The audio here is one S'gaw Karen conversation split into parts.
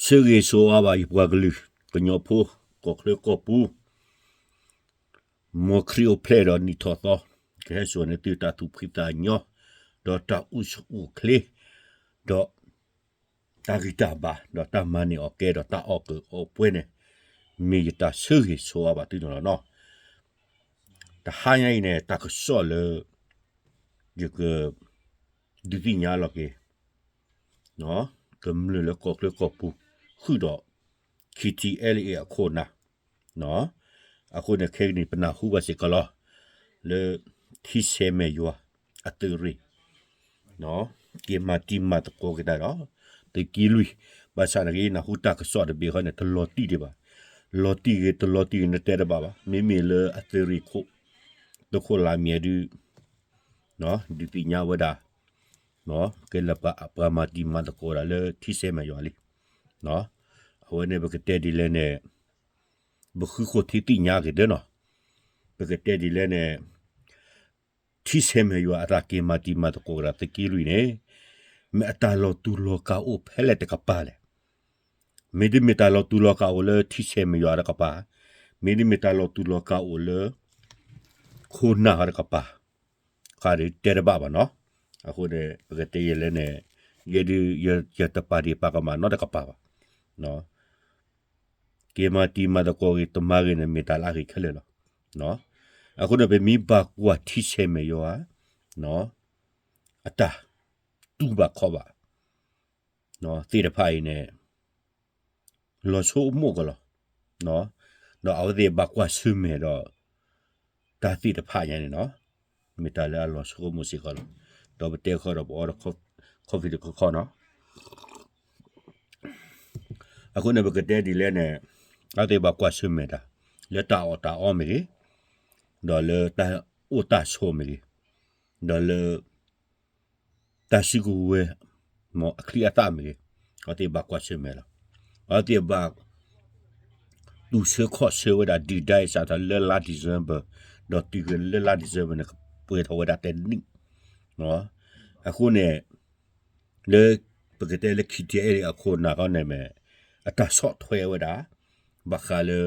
ဆၢဂ့ၤဆိဝါဘၣ်ယပှၤကလုာ် ကညီဖိ ကီၢ်ချၢကီၢ်ပူၤ, မ်ခရံာ်အိၣ်ဖျဲၣ်ဒီးနံၣ်ထီၣ်သီ, ကဟဲစိာ်န့ၢ်သုတၢ်သူၣ်ဖှံသးညီ, ဒီးတၢ်အိၣ်ဆူၣ်အိၣ်ချ့, ဒီးတၢ်ဂံၢ်တၢ်ဘါ, ဒီးတၢ်မၤန့ၢ်အီၣ်ကဲ ဒီးတၢ်အီၣ်ကၢအီပှဲၤန့ၣ်, မ့ၢ်ယတၢ်ဆၢဂ့ၤဆိဝါဘၣ်သုန့ၣ်လီၤနီၤ. တဟါညါအံၤန့ၣ် တၢ်ကစီၣ်လၢ ယက ဒုးသ့ၣ်ညါလီၤက့ၤ ကမျၢၢ်လၢကီၢ်ချၢကီၢ်ပူၤ ဃုာ်ဒီး ခံထံအဲလ်အ့ အခိၣ်နၢ်, အဃိန့ၣ်ခဲကနံၣ် ပနၢ်ဟူဘၣ်စ့ၢ်ကီးလီၤ, လၢ ထံဆဲးမဲာ်ယွၤ အသုးရ့ၣ် က့ၤမၤတံၤမၤသကိးက့ၤတၢ်ဒီး သုးက့လွံၢ်, ဘၣ်ဆၣ်န့ၣ်က့ နၢ်ဟူတၢ်ကစီၣ်တဘ့ၣ်ဃီန့ၣ် တလီၤတံၢ်ဒံးဘၣ်, လီၤတံၢ်ဂ့ၤ တလီၤတံၢ်ဂ့ၤ နတဲတဘၣ်ဘၣ်, မ့မ့ၢ်လၢအသုးရ့ၣ်ခိၣ် သုးခိၣ်လါမ့ၢ်ဒုး ဒုးသ့ၣ်ညါဝဲဒၣ် ကဲလၢပှၤမၤတံၤမၤသကိးဒၣ်လၢထံဆဲးမဲာ်ယွၤလံ. အဝဲန့ၣ်ပကတဲဒ်လဲၣ်န့ၣ် ပဃုဃိထံသ့ၣ်ညါက့ၤတနီၤ, ပကတဲဒ်လဲၣ်န့ၣ် ထံဆဲးမဲာ်ယွၤအတၢ်က့ၤမၤတံၤမၤသကိးဒၣ်သုးက့လွံၢ်န့ၣ် မ့ၢ်အတၢ်လီၤတူာ်လီၤကာ်အိၣ်ဖဲလဲၣ်တကပၤလဲၣ်. မ့တမ့ၢ်တၢ်လီၤတူာ်လီၤကာ်အိၣ်လၢထံဆဲးမဲာ်ယွၤတကပၤ, မ့တမ့ၢ်တၢ်လီၤတူာ်လီၤကာ်အိၣ်လၢ ခိၣ်နၢ်ဟီတကပၤ, ဃါဒုးတဲတဘၣ်ဘၣ်နီၤ. အဃိန့ၣ် ပကတဲယဲၢ်လဲၣ်န့ၣ် ယဲဒုး ယတပာ်ဒ့ၣ်ပာ်ကမၣ်နီတကပၤဘၣ်. က့ၤမၤတံၤမၤသကိးဂ့ၤ တမၤဂ့ၤန့ၣ် မ့ၢ်တၢ်လၢအဂ့ၤခဲလၢာ်လီၤ. အဃိန့ၣ် ပမ့ၢ်ဘၣ်ကွၢ်ထံဆဲးမဲာ်ယွၤ အတၢ်တူၢ်ဘၣ်ခီဘၣ် သ့ၣ်တဖၣ်အံၤန့ၣ် လီၤဆိကမိၣ်ကလီၤ. ဒီးအဝဲသ့ၣ်ဘၣ်ကွၢ်ဆၢၣ်မဲာ်ဒီး တၢ်သ့ၣ်တဖၣ်ညါန့ၣ်နီၤ, မ့ၢ်တၢ်လၢအလီၤဆိကမိၣ်စ့ၢ်ကီးလီၤ. ဒီးပတဲဃီဒီးပအီဒီး coffee တခီခီနီၤ. အဃိန့ၣ် ပကတဲဒ်လဲၣ်န့ၣ် အဝဲသ့ၣ်ဘၣ်ကွၢ်ဆၢၣ်မဲာ်တၢ် လၢတၢ်အီၣ်တၢ်အီမ့ၢ်ဂ့ၤ, ဒီးလၢတၢ်အိၣ်တၢ်ဆိးမ့ၢ်ဂ့ၤ, ဒီးလၢ တၢ်စုကဝဲၤ မ်အချံအသၣ်မ့ၢ်ဂ့ၤ, အဝဲသ့ၣ်ဘၣ်ကွၢ်ဆၢၣ်မဲာ်လီၤ. အဝဲသ့ၣ်ဘၣ် တူၢ်ဆၢခီၣ်ဆၢဝဲဒၣ် ဒုၣ်ဒါအံၤစးထီၣ်လၢလါ December, ဒီးတုၤလၢလါ December န့ၣ် ပှဲၤထီၣ်ဝဲဒၣ်တနံၣ်. အဃိန့ၣ် လၢ ပကတဲလၢ ခံထံအဲလ့ၣ် အခိၣ်နၢ်ဃီန့ၣ်မ့ၢ် အတၢ်ဆီၣ်ထွဲဝဲဒၣ် ဘၣ်ဃးလၢ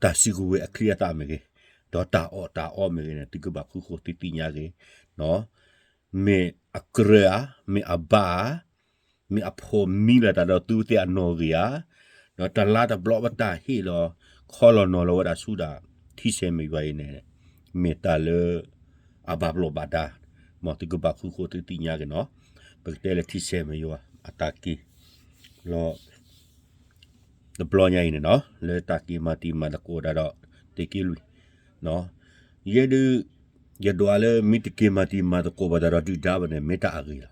တၢ်စုကဝဲၤအချံအသၣ်မ့ၢ်ဂ့ၤ, ဒီးတၢ်အီၣ်တၢ်အီမ့ၢ်ဂ့ၤန့ၣ် သုကဘၣ်ဃုဃိသုသ့ၣ်ညါဂ့ၤ, မ့ၢ်အကြၢးဧါ, မ့ၢ်အဘၣ်ဧါ, မ့ၢ်အဖိးမံလီၤတၢ်ဒီးသုဝဲသ့ၣ်အနီၣ်ဂံၢ်ဧါ, ဒီးတလါတဘျီပတၢ်ဟ့ၣ်လီၤ ခီလီၤနီၤလီၤဝဲဒၣ်ဆူဒၣ် ထံဆဲးမဲာ်ယွၤအံၤန့ၣ် မ့ၢ်တၢ်လၢ အဘၣ်ဘျီးဘၣ်ဒါ, မ်သုကဘၣ်ဃုဃိသုသ့ၣ်ညါက့ၤနီၤ, ပကတဲလၢထံဆဲးမဲာ်ယွၤ အတၢ်က့ၤ လီၤ တဘျီညါအံၤန့ၣ်နီၤ လၢတၢ်က့ၤမၤတံၤမၤသကိးတၢ်ဒီး သုးက့လွံၢ်, ယဲဒုး ယဒွးလၢမ့ၢ်တက့ၤမၤတံၤမၤသကိးဘၣ်တၢ်ဒီးဒုၣ်ဒါဘၣ်န့ၣ် မ့ၢ်တၢ်အဂ့ၤလီၤ.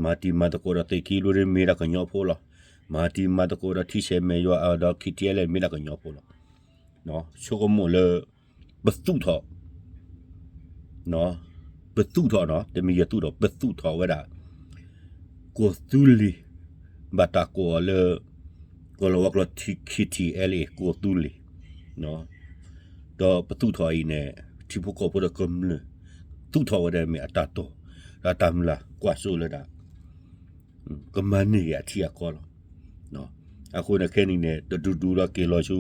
မၤတံၤမၤသကိးဒီးသုးက့လွံၢ်ဒ်မ့ၢ်ဒၣ်ကညီဖိလီၤ. မၤတံၤမၤသကိးဒီးထံဆဲးမဲာ်ယွၤဒီး ခံထံအဲလ့ၣ် မ့ၢ်ဒၣ်ကညီဖိလီၤ. ဆိကမိၣ်လၢ ပသူၣ်ထီၣ် ပသူၣ်ထီၣ်နီၤ တမ့ၢ်ယသူၣ်ထီၣ် ပသူၣ်ထီၣ်ဝဲဒၣ် ကီၢ်သူလ့ၤ ဘၣ်တၢ်ကိးအီၤလၢ ကီၢ်လီၤဝါကျိာ် ခံထံအဲလ့ၣ် ကီၢ်သူလ့ၤ ဒီးပသူၣ်ထီၣ်အံၤန့ၣ် ထံဖိကီၢ်ဖိဒီးကမျၢၢ် သူၣ်ထီၣ်ဝဲဒၣ်မ့ၢ်အတၢ်တိာ် ဒီးတၢ်မုၢ်လၢ်ကွၢ်စိလၢဒၣ် ကမၤန့ၢ်က့ၤအထံအကီလီၤ. အဃိန့ၣ်ခဲနံၤန့ၣ် တဒူၣ်ဒူၣ်ဒီးက့ၤလီၤဆူ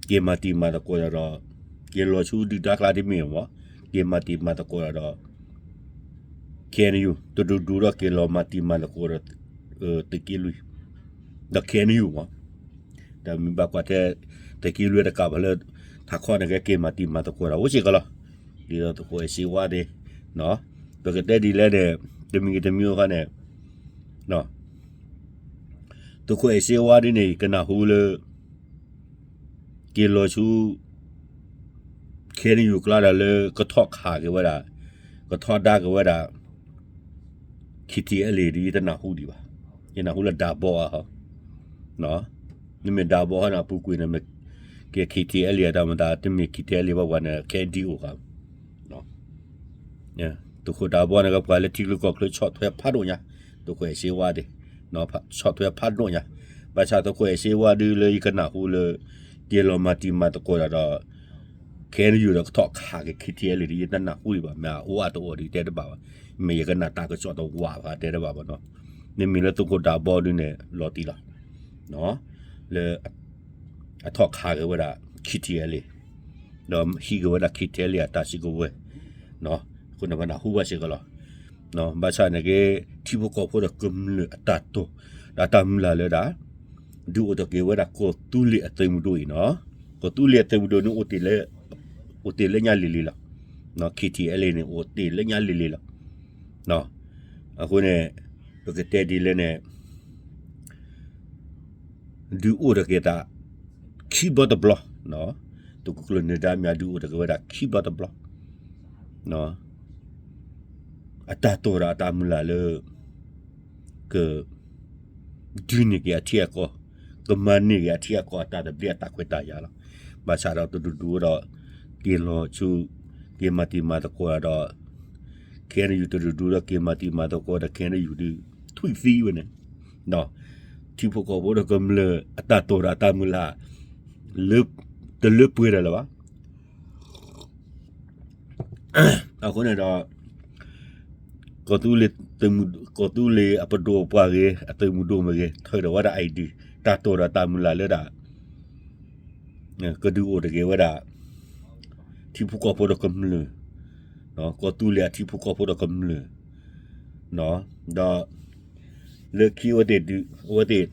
က့ၤမၤတံၤမၤသကိးတၢ်ဒီး က့ၤလီၤဆူဒုၣ်ဒါကျါတမ့ၢ်မ့ၢ် က့ၤမၤတံၤမၤသကိးတၢ်ဒီး ခဲအံၤ တဒူၣ်ဒူၣ်ဒီးက့ၤလီၤမၤတံၤမၤသကိးဒီး သုးက့လွံၢ် ဒီးခဲအံၤမ့ၢ် တၢ်မ့ၢ်ဘၣ်ကွၢ်ထဲ သုးက့လွံၢ်တကးဘၣ်လၢ ထးခီန့ၣ်က့ၤမၤတံၤမၤသကိးတၢ်အိၣ်စ့ၢ်ကီးလီၤ. ဒ်သိးသုးခိၣ်အဲၣ်စ့ဝါသ့ၣ် ပကတဲဒ်လဲၣ်န့ၣ် တမံၤတမံၤအခါန့ၣ် သုးခိၣ်အဲၣ်စ့ဝါဒ်န့ၣ် ကနၢ်ဟူလၢ က့ၤလီၤဆူ ခဲအံၤကျါဒီးလၢကထီၣ်ခးက့ၤဝဲဒၣ် ကထီၣ်ဒါက့ၤဝဲဒၣ် ခံထံအဲလ့ၣ်ဒ် ယတနၢ်ဟူဒံးဘၣ်. ယနၢ်ဟူလၢဒၢဘီဧါဟီ မ့မ့ၢ်ဒၢဘီဟီန့ၣ် အပူၤကွံာ်န့ၣ် မ့ၢ်က့ၤ ခံထံအဲလ့ၣ် တၢ်မတၤ တမ့ၢ် ခံထံအဲလ့ၣ် ဘၣ်ပှၤန့ၣ် ခဲဒံအိၣ်ဃာ် သုးခိၣ်ဒၢဘီန့ၣ် ကပှၤလၢထံချၢကီၢ်ချၢဆီၣ်ထွဲဖးဒိၣ်ညါ သုးခိၣ်အဲၣ်စ့ဝါသ့ၣ် ဆီၣ်ထွဲဖးဒိၣ်ညါ ဘၣ်ဆၣ်သုးခိၣ်အဲၣ်စ့ဝါဒုးလၢယကနၢ်ဟူလၢ က့ၤလီၤမၤတံၤမၤသကိးတၢ်ဒီး ခဲအံၤဒီးကထီၣ်ခးက့ၤ ခံထံအဲလ့ၣ်ဒ် ယတနၢ်ဟူဒံးဘၣ် မ့ၢ်အအိၣ်အတအိၣ်ဒ်တဲတဘၣ်ဘၣ် မ့ၢ်ယကနၣ်တၢ်ကစီၣ်တဝးဘၣ်တဲတဘၣ်ဘၣ်နီၤ မ့မ့ၢ်လၢသုးခိၣ်ဒးဘီဒုန့ၣ် လီၤတံၢ်လီၤ, လၢ အထီၣ်ခးက့ၤဝဲဒၣ် ခံထံအဲလ့ၣ်, ဒီးဟံးက့ၤဝဲဒၣ် ခံထံအဲလ့ၣ် အတၢ်စုကဝဲၤ, အဃိန့ၣ် ပနၢ်ဟူဘၣ်စ့ၢ်ကီးလီၤ. ဘၣ်ဆၣ်န့ၣ်က့ ထံဖိကီၢ်ဖိဒီးကမျၢၢ်အတၢ်တိာ် ဒီးတၢ်မုၢ်လၢ်လၢဒၣ် ဒုးအိၣ်ထီၣ်က့ၤဝဲဒၣ်ကီၢ်သူလ့ၤအသုးမုၢ်ဒိၣ်အံၤနီၤ, ကီၢ်သူလ့ၤအသုးမုၢ်ဒိၣ်န့ၣ် အိၣ်တ့ၢ်လၢညါလံၤလံၤလီၤ. ခံထံအဲလ့ၣ်န့ၣ် အိၣ်တ့ၢ်လၢညါလံၤလံၤလီၤ. အဃိန့ၣ် ပကတဲဒ်လဲၣ်န့ၣ် ဒုးအိၣ်ထီၣ်က့ၤသး ခံဘျီတဘျီ, သုးခိၣ်ကျၢၢ်နၢၤဒါမ့ၢ်ဒုးအိၣ်ထီၣ်က့ၤဝဲဒၣ်ခံဘျီတဘျီ, အတၢ်တိာ်ဒီးအတၢ်မုၢ်လၢ်လၢ က ဒုးန့ၢ်က့ၤအထံအကီၢ်, ကမၤန့ၢ်က့ၤအထံအကီၢ်အတၢ်သဘျ့အတၢ်ခွဲးတၢ်ယာ်လီၤ. ဘၣ်ဆၣ်ဒီးတဒူၣ်ဒူၣ်ဒီး က့ၤလီၤဆူ က့ၤမၤတံၤမၤသကိးဒီး ခဲအံၤ တဒူၣ်ဒူၣ်ဒီးက့ၤမၤတံၤမၤသကိးဒီး ခဲအံၤ ဒုးထွံၣ်သံဝဲန့ၣ်, ထံဖိကီၢ်ဖိဒီးကမျၢၢ်အတၢ်တိာ်ဒီးအတၢ်မုၢ်လၢ် လၢ တလၢပှဲၤဒီးလၢၤဘၣ်. အဃိန့ၣ်ဒီး ကီၢ်သူလ့ၤ ကီၢ်သူလ့ၤအပဒိၣ်ပှၢ်ဂ့ၤ အသုးမုၢ်ဒိၣ်မ့ၢ်ဂ့ၤ ထုးထီၣ်ဝဲဒၣ် ID တၢ်တိာ်ဒီးတၢ်မုၢ်လၢ်လၢဒၣ် ကဒုးအိၣ်ထီၣ်က့ၤဝဲဒၣ် ထံဖိကီၢ်ဖိဒီးကမျၢၢ်, ကီၢ်သူလ့ၤအထံဖိကီၢ်ဖိဒီးကမျၢၢ်, ဒီး လၢခံအဝဲသ့ၣ်ဒုး အဝဲသ့ၣ်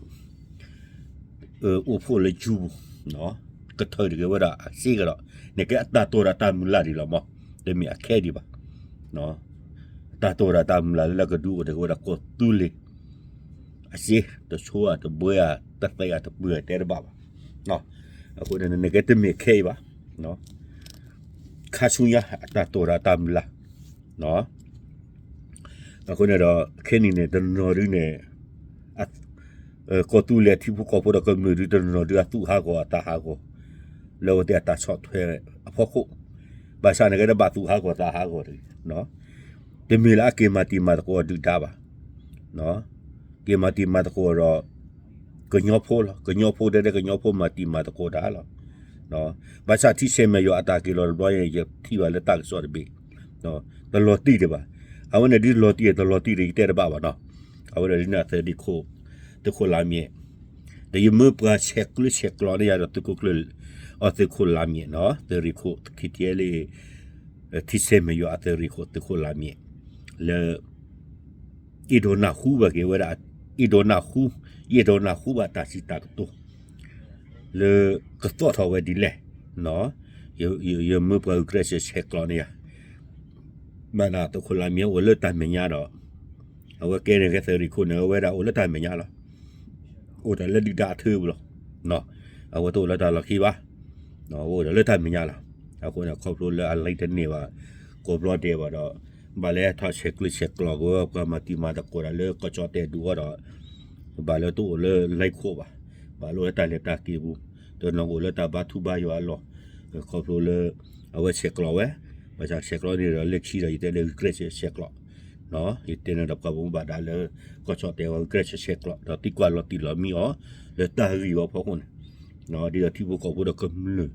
အိၣ်ဖှိၣ်လၢယူၤပူၤ, ကထုးထီၣ်က့ၤဝဲဒၣ်အစ့ကဒီး န့ၣ်က့အတၢ်တိာ်ဒီးတၢ်မုၢ်လၢ်ဒံးလီၤမး, တမ့ၢ်အခဲဒံးဘၣ်. တၢ်တိာ်ဒီးတၢ်မုၢ်လၢ်လၢကဒုးအိၣ်ထီၣ်က့ၤဝဲဒၣ်ကီၢ်သူလ့ၤ အစ့ တဆိဧါတဘှဲဧါ တသဲးဧါတပှဲၤဧါ တဲတဘၣ်ဘၣ်. အဃိန့ၣ် န့ၣ်က့တမ့ၢ်အခဲအံၤဘၣ်. ခါဆူညါအတၢ်တိာ်ဒီးတၢ်မုၢ်လၢ် အဃိန့ၣ်ဒီး ခဲနံၤန့ၣ် တနီၤဒုန့ၣ် ကီၢ်သူလ့ၤအထံဖိကီၢ်ဖိဒီးကမျၢၢ်ဒု တနီၤဒုအသူၣ်ဟးဂီၤအသးဟးဂီၤ လၢအဝဲသ့ၣ်အတၢ်ဆီၣ်ထွဲအဖီခိၣ်, ဘၣ်ဆၣ်န့ၣ်ကဲဒၣ်ဘၣ်သူၣ်ဟးဂီၤသးဟးဂီၤတဂ့ၤ တမ့ၢ်လၢအက့ၤမၤတံၤမၤသကိးဒုၣ်ဒါဘၣ်. က့ၤမၤတံၤမၤသကိးဒီး ကညီဖိလီၤ. ကညီဖိတဲဒၣ် ကညီဖိမၤတံၤမၤသကိးတၢ်လီၤ. ဘၣ်ဆၣ်ထံဆဲးမဲာ်ယွၤအတၢ်က့ၤလီၤတဘျီ ယထံၣ်ဘၣ်လၢတၢ်ကစီၣ်တဘ့ၣ် တလီၤတံၢ်ဒံးဘၣ်. အဝဲန့ၣ်ဒ်လီၤတံၢ်တလီၤတံၢ်ဒံး ယတဲတဘၣ်ဘၣ်နီၤ. အဝဲဒၣ်ဒ်န့ၣ် သုးရ့ၣ်ခိၣ် သုးခိၣ်လါမ့ၢ် ဒီးယမၢပှၤဆဲးကျၢဆဲးကျိးန့ၢ်ယၤဒီးသုးခိၣ်ကျၢၢ် အသုးခိၣ်လါမ့ၢ်နီၤ သုးရ့ၣ်ခိၣ် ခံထံအဲလ့ၣ် ထံဆဲးမဲာ်ယွၤအသုးရ့ၣ်ခိၣ်သုးခိၣ်လါမ့ၢ် လၢ အဲၣ်ဒိးနၢ်ဟူဘၣ်က့ၤဝဲဒၣ် အဲၣ်ဒိးနၢ်ဟူ ယအဲၣ်ဒိးနၢ်ဟူဘၣ်တၢ်စံးတၢ်ကတိၤ လၢကသီၣ်ထီၣ်ဝဲဒ်လဲၣ် ယမၢပှၤဂုာ်ကျဲးစၢးဆဲးကျိးန့ၢ်ယၤ ဘၣ်သးသုးခိၣ်လါမ့ၢ်အိၣ်လၢတၢ်မဲာ်ညါဒီး အဝဲကဲန့ၣ်ကဲသုးရ့ၣ်ခိၣ်န့ၣ် အဝဲဒၣ်အိၣ်လၢတၢ်မဲာ်ညါလီၤ. အိၣ်တၢ်လၢဒုၣ်ဒါအထၢပူၤလီၤ. အဝဲတအိၣ်လၢတၢ်လီၢ်ခံဘၣ်. အဝဲအိၣ်ဒီးလၢတၢ်မဲာ်ညါလီၤ. အဃိန့ၣ် ခီဖျိလၢအလံတန့ၢ်ဘၣ် ကိးဘျီဒဲးဘၣ်ဒီး ဘၣ်လၢထီၣ်ဆဲးကျၢဆဲးကျိးက့ၤဝဲပှၤမၤတံၤမၤသကိးတၢ်လၢကီၢ်ကၠီၣ်တဲာ်ဒူၣ်အီၤဒီး ဘၣ်လၢတအိၣ်လၢလံခိၣ်ဘၣ်. ဘၣ်လၢတၢ်လဲၤတၢ်က့ၤပူၤ တနီၤအိၣ်လၢတၢ်ဘါထူဘါယွၤအလီၢ် ခီဖျိလၢ အဝဲဆဲးကျိးဝဲ ဘၣ်ဆၣ်ဆဲးကျိးန့ၣ်ဒီးလၢခံဒီး ယတဲလၢဂုာ်ကျဲးစၢးဆဲးကျိး ယတဲန့ၣ်ဒီးပှၤဘၣ်မူဘၣ်ဒါလၢ ကီၢ်ကၠီၣ်တဲာ်ဝဲဂုာ်ကျဲးစၢးဆဲးကျိး ဒီးသံကွၢ်လီၤတံၢ်လီၤမံအီၤ လၢတၢ်ဂ့ၢ်ဝဲအဖီခိၣ်န့ၣ် ဒ်သိးထံဖိကီၢ်ဖိဒီးကမျၢၢ်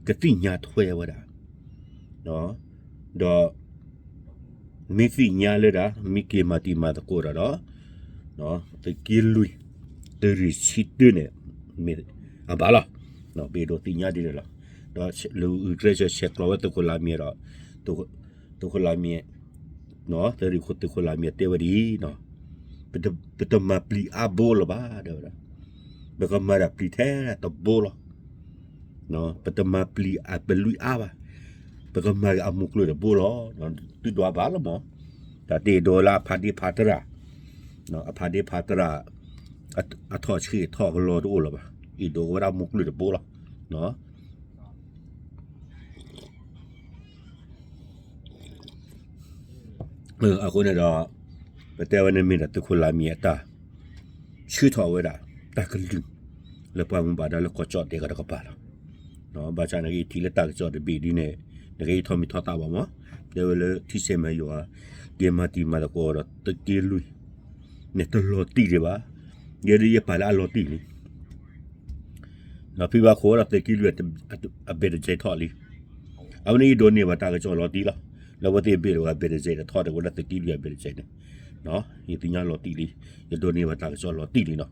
ကသ့ၣ်ညါထွဲဝဲဒၣ် ဒီး မ့ၢ်သ့ၣ်ညါလၢဒၣ် မ့ၢ်က့ၤမၤတံၤမၤသကိးတၢ်ဒီး သုးက့လွံၢ် သုးရ့ၣ်ဆံတၢန့ၣ် မ့ၢ်အဘၣ်လီၤ. ပအဲၣ်ဒိးသ့ၣ်ညါဒ်န့ၣ်လီၤ. ဒီးလၢဂုာ်ကျဲးစၢးဆဲးကျိးဝဲသုးခိၣ်လါမ့ၢ်ဒီး သုးခိၣ်လါမ့ၢ် သုးရ့ၣ်ခိၣ်သုးခိၣ်လါမ့ၢ်တဲဝဲဒ်အံၤ ပတမၤပျံၤအါဘိလၢၤဘၣ် တဲဝဲဒၣ် ပကမၤတၢ်ပျံၤထဲတဘိလီၤ. ပတမၤပျံၤအပလွံၢ်အါဘၣ်. ပကမၤက့ၤအမူကျၢၢ်တဘိလီၤ. သုဒွးဘၣ်လီၤမး. တၢ်တအဲၣ်ဒိးလၢအဖးဒ့ဖးတရၣ်, အဖးဒ့ဖးတရၣ် အထီၣ်ဆှံထီၣ်ကလီတအိၣ်လၢၤဘၣ်. အဲၣ်ဒိးဝဲဒၣ်မူကျၢၢ်တဘိလီၤ. အဃိန့ၣ်ဒီး ပတဲဝဲန့ၣ်မ့ၢ်ဒီး သုးခိၣ်လါမ့ၢ်အတၢ် ဆှၢထီၣ်ဝဲဒၣ် တၢ်ကလုၢ် လၢပှၤမူဘၣ်ဒါလၢကီၢ်ကၠီၣ်တဲာ်ကဒီးကပၤလီၤ. ဘၣ်ဆၣ်န့ၣ်ဂ့ၤ ထံၣ်လၢတၢ်ကစီၣ်တဘ့ၣ်ဒ်န့ၣ် နက့ၤထီၣ်မံထီၣ်သးဘၣ်မး. တဲဝဲလၢထံဆဲးမဲာ်ယွၤ က့ၤမၤတံၤမၤသကိးဒီးသုးက့လွံၢ် န့ၣ်တလီၤတံၢ်ဒံးဘၣ်. ယဲဒ်ယပာ်လၢအလီၤတံၢ်လံ ဒီးဖံဘၣ်ခိၣ်ဝဲဒီးသုးက့လွံၢ်အဘ့ၣ်တစဲးထီၣ်လံ. အဝဲန့ၣ်ယဒိးန့ၢ်ဘၣ်တၢ်ကစီၣ်လီၤတံၢ်လီၤ. လၢအဝဲသ့ၣ်ဘ့ၣ်တဝဲအဘ့ၣ်တစဲးတထီၣ်တဝဲလၢသုးက့လွံၢ်အဘ့ၣ်တစဲးန့ၣ် ယသ့ၣ်ညါလီၤတံၢ်လံ, ယဒိးန့ၢ်ဘၣ်တၢ်ကစီၣ်လီၤတံၢ်လံနီၤ,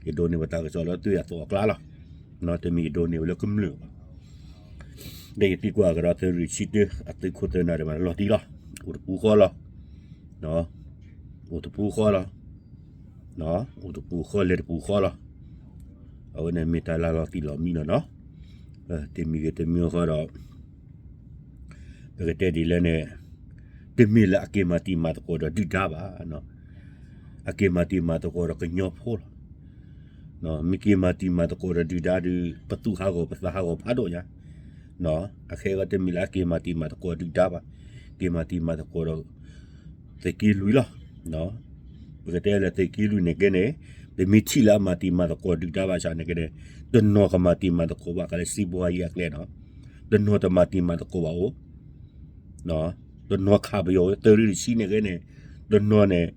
ယဒိးန့ၢ်ဘၣ်တၢ်ကစီၣ်လၢအသွံၣ်အသးအကျါလီၤ, တမ့ၢ်ယဒိးန့ၢ်ဝဲလၢကမျၢၢ်ဘၣ်. ဒီးယသံကွၢ်ကဒီး သုးရ့ၣ်ဆံတၢ အသုးခိၣ်သုးနၢ်ဒဲးဘၣ် လီၤတံၢ်လီၤ, အိၣ်တပူၤဃီလီၤ, အိၣ်တပူၤဃီလီၤ, အိၣ်တပူၤဃီလဲၤတပူၤဃီလီၤ. အဝဲန့ၣ်မ့ၢ်တၢ်လၢလီၤတံၢ်လီၤမံနီၤနီၤ, တမံၤဂ့ၤတမံၤဂ့ၤဃီဒီး ပကတဲဒ်လဲၣ်န့ၣ်, တမ့ၢ်လၢအက့ၤမၤတံၤမၤသကိးဒီးဒုၣ်ဒါဘၣ်, အက့ၤမၤတံၤမၤသကိးဒီးကညီဖိလီၤ. မ့ၢ်က့ၤမၤတံၤမၤသကိးဒီးဒုၣ်ဒါဒီး ပသူၣ်ဟးဂီၤပသးဟးဂီၤဖးဒိၣ်ညါ, အခဲအံၤတမ့ၢ်လၢအက့ၤမၤတံၤမၤသကိးဒုၣ်ဒါဘၣ်, က့ၤမၤတံၤမၤသကိးဒီး သုးက့လွံၢ်လီၤ. ပကတဲလၢသုးက့လွံၢ်န့ၣ်ကဲန့ၣ်, ပမ့ၢ်ထံၣ်လၢအမၤတံၤမၤသကိးဒုၣ်ဒါဘၣ်ဆၣ်န့ၣ်ကဲန့ၣ်, တနီၤကမၤတံၤမၤသကိးဘၣ်ကလဲၤစံးဘှါယဲအကျဲနီၤ, တနီၤတမၤတံၤမၤသကိးဘၣ်အိၣ် တနီၤခးပယီၤဝဲ သုးရ့ၣ်တဆံန့ၣ်ကဲန့ၣ်, တနီၤန့ၣ်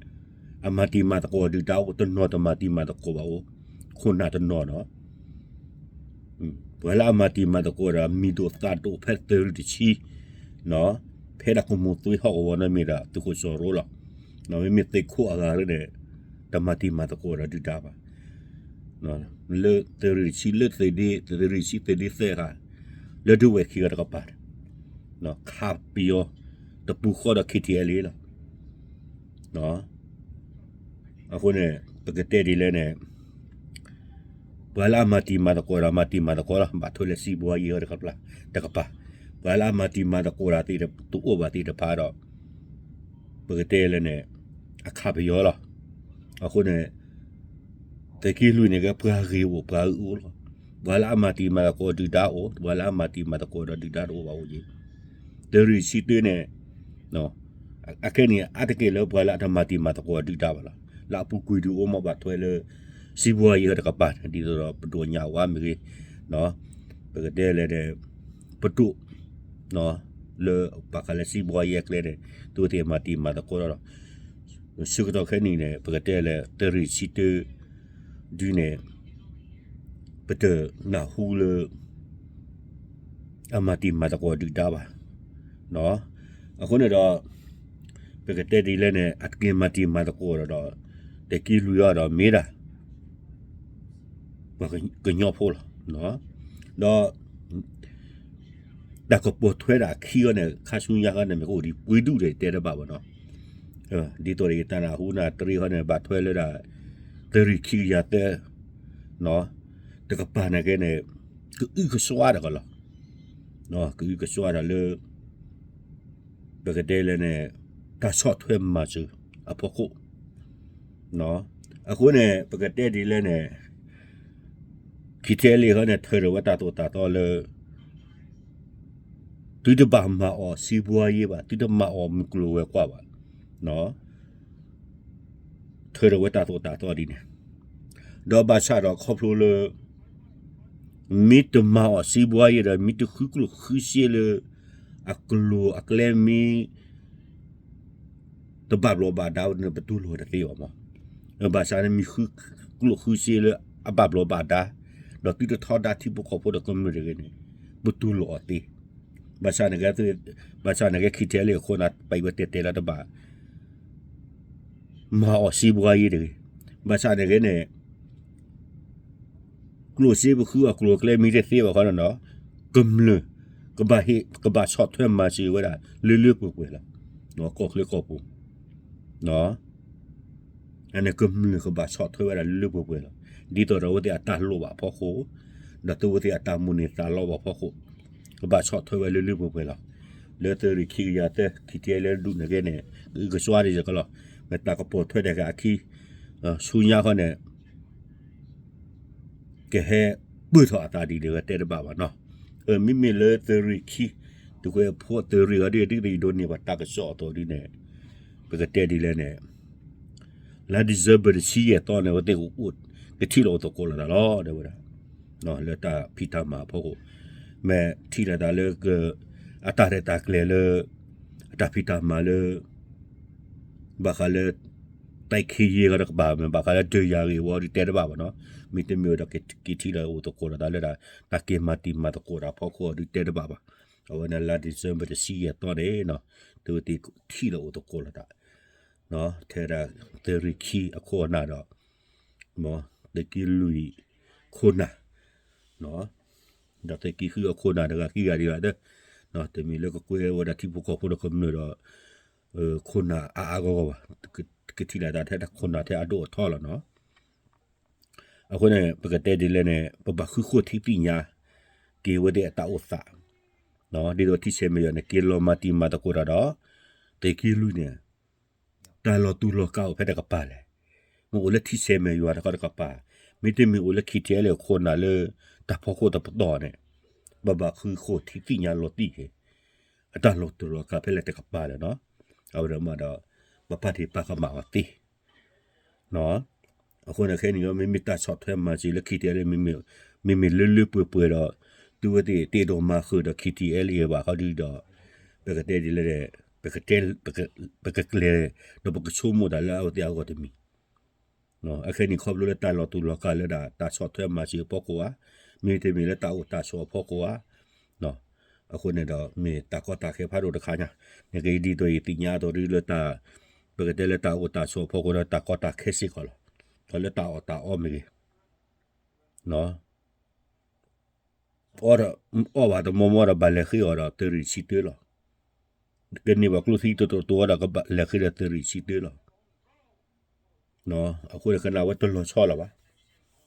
အမၤတံၤမၤသကိးဒုၣ်ဒါအိၣ်, တနီၤတမၤတံၤမၤသကိးဘၣ်အိၣ်, ခိၣ်နၢ်တနီၤနီၤ, ပှၤလၢအမၤတံၤမၤသကိးဒီးမံၤဒိၣ်သၣ်ဒိၣ်ဖဲသုးရ့ၣ်တဆံ, ဖဲဒၣ်ကမူၤသွ့ဟီၣ်ကဝီၤန့ၣ်မ့ၢ်ဒၣ်သုးခိၣ်စီၤရိလီၤ. မ့မ့ၢ်သုးခိၣ်အဂၤန့ၣ် တမၤတံၤမၤသကိးဒီးဒုၣ်ဒါဘၣ်. လၢသုးရ့ၣ်တဆံ လၢသုးဒ့ သုးရ့ၣ်တဆံသုးဒ့သၢဂၤ, လၢဒုးဝဲၢ်ခံဂၤတကပၤ, ခးပယီၤတပူၤဃီဒီး KTLA လီၤ. အဃိန့ၣ် ပကတဲဒ်လဲၣ်န့ၣ်, ပှၤလၢအမၤတံၤမၤသကိးဒီးမၤတံၤမၤသကိးလီၤ, ဘၣ်ထွဲလၢစံးဘှါယဲအီၤတကပၤ, ပှၤလၢအမၤတံၤမၤသကိးဒီးသ့ၣ်တအိၣ်ဘၣ်သ့ၣ်တဖၣ်ဒီး ပကတဲလဲၣ်န့ၣ် အခးပယီၤလီၤ. အဃိန့ၣ် သုးက့လွံၢ်န့ၣ်ကဲပှၤဂ့ၤအိၣ်ပှၤအုၣ်အိၣ်လီၤ. ပှၤလၢအမၤတံၤမၤသကိးဒုၣ်ဒါအိၣ်, ပှၤလၢအမၤတံၤမၤသကိးဒီးဒုၣ်ဒါတအိၣ်ဘၣ်အိၣ်က့ၤ. သုးရ့ၣ်တဆံတၢန့ၣ် အခဲန့ၣ်အါတက့ၢ်လၢပှၤလၢအတမၤတံၤမၤသကိးဒုၣ်ဒါဘၣ်လီၤ. လၢအပူၤကွံာ်ဒုးအိၣ်မးဘၣ်ထွဲလၢ စံးဘှါယဲအီၤတကပၤန့ၣ် ဒ်သိးဒီးပဒိးညါဝါမ့ၢ်ဂ့ၤ, ပကတဲလဲၣ်န့ၣ် ပဒိၣ် လၢဘၣ်ဃးလၢစံးဘှါယဲအကျဲန့ၣ် သုဝဲသ့ၣ်မၤတံၤမၤသကိးဒီးလီၤ. ဆၢကတီၢ်ခဲအံၤန့ၣ် ပကတဲလၢသုးရ့ၣ်တဆံတၢ ဒုန့ၣ် ပတနၢ်ဟူလၢ အမၤတံၤမၤသကိးဒုၣ်ဒါဘၣ်. အဃိန့ၣ်ဒီး ပကတဲဒ်လဲၣ်န့ၣ် အတက့ၤမၤတံၤမၤသကိးဒီး သုးက့လွံၢ်အီၤဒီးမ့ၢ်ဒၣ် ပှၤကညီဖိလီၤ. ဒီး တၢ်ကပိာ်ထွဲဒၣ်အခံအီၤန့ၣ် ခါဆူညါဃီန့ၣ် မ့ၢ်ကအိၣ်ဒံးပှဲၤဒူၣ်ဒီးတဲတဘၣ်ဘၣ်နီၤ. ဒ်သိးဒီးယတၢ်နၢ်ဟူနၢ်တရံးဃီန့ၣ် ဘၣ်ထွဲလၢဒၣ် သုးရ့ၣ်ခံကယၤသၢ တကပၤန့ၣ်ကဲန့ၣ် ကအုကစွါတၢ်ကလီၤ. ကအုကစွါတၢ်လၢ ပကတဲလဲၣ်န့ၣ် တၢ်ဆီၣ်ထွဲမၤစၢၤအဖီခိၣ် အဃိန့ၣ် ပကတဲဒ်လဲၣ်န့ၣ် ခံထဲလံဃီန့ၣ် ထၢထီၣ်ဝဲတၢ်သိၣ်တၢ်သီလၢ သုတဘၣ်မၤအီၣ်စံးဘှါယဲဘၣ်, သုတမၤအီၣ်မုၢ်ကျိၤဝဲၤကွာ်ဘၣ်, ထၢထီၣ်ဝဲတၢ်သိၣ်တၢ်သီဒ်န့ၣ်, ဒီးဘၣ်ဆၣ်ဒီးခီဖျိလၢ မ့ၢ်တမၤအီၣ်စံးဘှါယဲဒီး မ့ၢ်တဃုကျိၣ်ဃုစ့လၢ အကျိၤအကျဲမ့ၢ် တဘၣ်ဘျီးဘၣ်ဒါန့ၣ် ပတူၢ်လိာ်တသ့ဘၣ်မး. ဘၣ်ဆၣ်န့ၣ်မ့ၢ်ဃုကျိၣ်ဃုစ့လၢအဘၣ်ဘျီးဘၣ်ဒါ, ဒီးသုတထီဒါထံဖိကီၢ်ဖိဒီးကမျၢၢ်တဂ့ၤန့ၣ် ပတူၢ်လိာ်အီၤသ့. ဘၣ်ဆၣ်န့ၣ်ကဲ ဘၣ်ဆၣ်န့ၣ်ကဲ ခံထဲလံအဃိန့ၣ် ပာ်ဝဲတဲတဲလၢတဘၣ် မၤအီၣ်စံးဘှါယဲတဂ့ၤ. ဘၣ်ဆၣ်န့ၣ်ကဲန့ၣ် ကျိၣ်စ့ပဃုအီၤကျိၤအကျဲမ့ၢ်တသ့ဘၣ်ဃီန့ၣ်ဒီး ကမျၢၢ် ကဘၣ်ဟ့ၣ် ကဘၣ်ဆီၣ်ထွဲမၤစၢၤဝဲဒၣ်လၢလၢပှဲၤပှဲၤလီၤ. ကီၢ်ချၢကီၢ်ပူၤ အန့ၣ်ကမျၢၢ်ကဘၣ်ဆီၣ်ထွဲဝဲဒၣ်လၢလၢပှဲၤပှဲၤလီၤ. ဒ်သိးဒီးအဝဲသ့ၣ်အတၢ်လိၣ်ဘၣ်အဖီခိၣ်, ဒီးသုဝဲသ့ၣ်အတၢ်မိၣ်န့ၢ်သးလီဘၣ်အဖီခိၣ်, ကဘၣ်ဆီၣ်ထွဲဝဲလၢလၢပှဲၤပှဲၤလီၤ. လၢသုးရ့ၣ်ခံကယၤသၢ ခံထဲလၢဒူၣ်န့ၣ်ကဲန့ၣ် ကအုကစွါဒ်ယကလီၤ. မ့ၢ်တၢ်ကပိာ်ထွဲဒၣ်ကအခံ ဆူညါဃီန့ၣ် ကဟဲပၢၢ်ထီၣ်အသးဒ်န့ၣ်ဝဲတဲတဘၣ်ဘၣ်နီၤ. မ့မ့ၢ်လၢသုးရ့ၣ်ခံ သုးက့ဖိသုးရ့ၣ်အီၤဒ် ဒ်သိးယဒိးန့ၢ်ဘၣ်တၢ်ကစီၣ်အသိးဒ်န့ၣ် ပကတဲဒ်လဲၣ်န့ၣ် လါ December တဆံယဲၢ်သီန့ၣ် အဝဲသ့ၣ်ကအိၣ် ကထံၣ်လိာ်အိၣ်သကိးလိာ်သးလီၤ တဲဝဲဒၣ် လၢတၢ်ဖံးတၢ်မၤအဖီခိၣ် မ့ၢ်ထံၣ်လိာ်သးလၢ အတၢ်ရဲၣ်တၢ်ကျဲၤလၢ အတၢ်ဖံးတၢ်မၤလၢ ဘၣ်ဃးလၢ တၢ်ခ့ယဲၢ်ဂီၤတကပၤ မ့ၢ်ဘၣ်ဃးလၢဒၢးယၤဂ့ၢ်ဝီဒ်တဲတဘၣ်ဘၣ်နီၤ. မ့တမ့ၢ်ဒီးကထံၣ်လိာ်အိၣ်သကိးလိာ်သးလၢ တၢ်က့ၤမၤတံၤမၤသကိးတၢ်အဖီခိၣ်ဒ်တဲတဘၣ်ဘၣ်. အဝဲန့ၣ်လါ December တဆံယဲၢ်သီန့ၣ် သုဝဲသ့ၣ်ထံၣ်လိာ်အိၣ်သကိးလိာ်သး ထဲဒၣ်သုးရ့ၣ်ခံအခိၣ်အနၢ်ဒီး သုးက့လွံၢ်ခိၣ်နၢ် ဒီးသုးက့ဃုအခိၣ်နၢ်တဂၤခံဂၤဒံးဘၣ်, တမ့ၢ်လၢကကွဲဝဲဒၣ်ထံဖိကီၢ်ဖိဒီးကမျၢၢ်ဒီး ခိၣ်နၢ်အါအါဂီၢ်ဂီၢ်ဘၣ်, ကထံၣ်လိာ်သးထဲဒၣ်ခိၣ်နၢ်ထဲအဒိၣ်အထီလီၤနီၤ. အဃိန့ၣ် ပကတဲဒ်လဲၣ်န့ၣ် ပဘၣ်ဃုဃိထံသ့ၣ်ညါ က့ၤဝဲသ့ၣ်အတၢ်အိၣ်သး, ဒ်သိးထံဆဲးမဲာ်ယွၤန့ၣ် က့ၤလီၤမၤတံၤမၤသကိးတၢ်ဒီး သုးက့လွံၢ်န့ၣ် တၢ်လီၤတူၢ်လီၤကာ်အိၣ်ဖဲတကပၤလဲၣ်. မ့ၢ်အိၣ်လၢထံဆဲးမဲာ်ယွၤတခီတကပၤ, မ့တမ့ၢ်အိၣ်လၢ ခံထံအဲလ့ၣ် အခိၣ်နၢ်လၢတၢ်ဖီခိၣ်တပတီၢ်န့ၣ် ပဘၣ်ဃုဃိထံသ့ၣ်ညါလီၤတံၢ်က့ၤ အတၢ်လီၤတူၢ်လီၤကာ်ဖဲလဲၣ်တကပၤလဲၣ်နီၤ. အဝဲဒၣ်မးဒီး ပပာ်တ့ၢ်ပာ်ကမၣ်အီၤသ့ အဃိန့ၣ်ခဲအံၤန့ၣ် မ့မ့ၢ်တၢ်ဆီၣ်ထွဲမၤစၢၤလၢ ခံထံအဲလ့ၣ် မ့မ့ၢ်လၢလၢပှဲၤပှဲၤဒီး သုဝဲသ့ၣ်တအဲၣ်ဒိးမၤဃုာ်ဒီး ခံထံအဲလ့ၣ်ဘၣ်ခီဒုဒီး ပကတဲဒ်လဲၣ် ပကကျဲၤ ဒီးပကဆိကမိၣ်တၢ်လၢအဝဲသ့ၣ်အဂီၢ်တမံၤ အခဲအံၤန့ၣ် ခီဖျိလၢတၢ်လီၤတူၢ်လီၤကာ်လၢဒၣ် တၢ်ဆီၣ်ထွဲမၤစၢၤအဖီခိၣ်ဧါ, မ့တမ့ၢ်လၢတၢ်အိၣ်တၢ်ဆိးအဖီခိၣ်ဧါ, အဃိန့ၣ်ဒီး မ့ၢ်တၢ်ကီတၢ်ခဲဖးဒိၣ်တခါညါ, နကဒ်သိးယသ့ၣ်ညါအသိးဒ်လၢတၢ် ပကတဲလၢတၢ်အိၣ်တၢ်ဆိးအဖီခိၣ်ဒီး တၢ်ကီတၢ်ခဲစ့ၢ်ကီးလီၤ. ဒီးလၢတၢ်အီၣ်တၢ်အီမ့ၢ်ဂ့ၤ အီၣ်ဘၣ်တမီၢ်မီၢ်ဒီး ဘၣ်လဲၤဃ့အီၤဒီး သုးရ့ၣ်ဆံတၢလီၤ. ကန့ၢ်ဘၣ်ကျိချံတတိၤတိၤဒီး ကဘၣ်လဲၤဃ့ဒီးသုးရ့ၣ်ဆံတၢလီၤ. အဃိန့ၣ် ကနၣ်ဝဲတလီၤဆီလီၤဘၣ်, တလီၤဆီလီၤဘၣ်အဃိ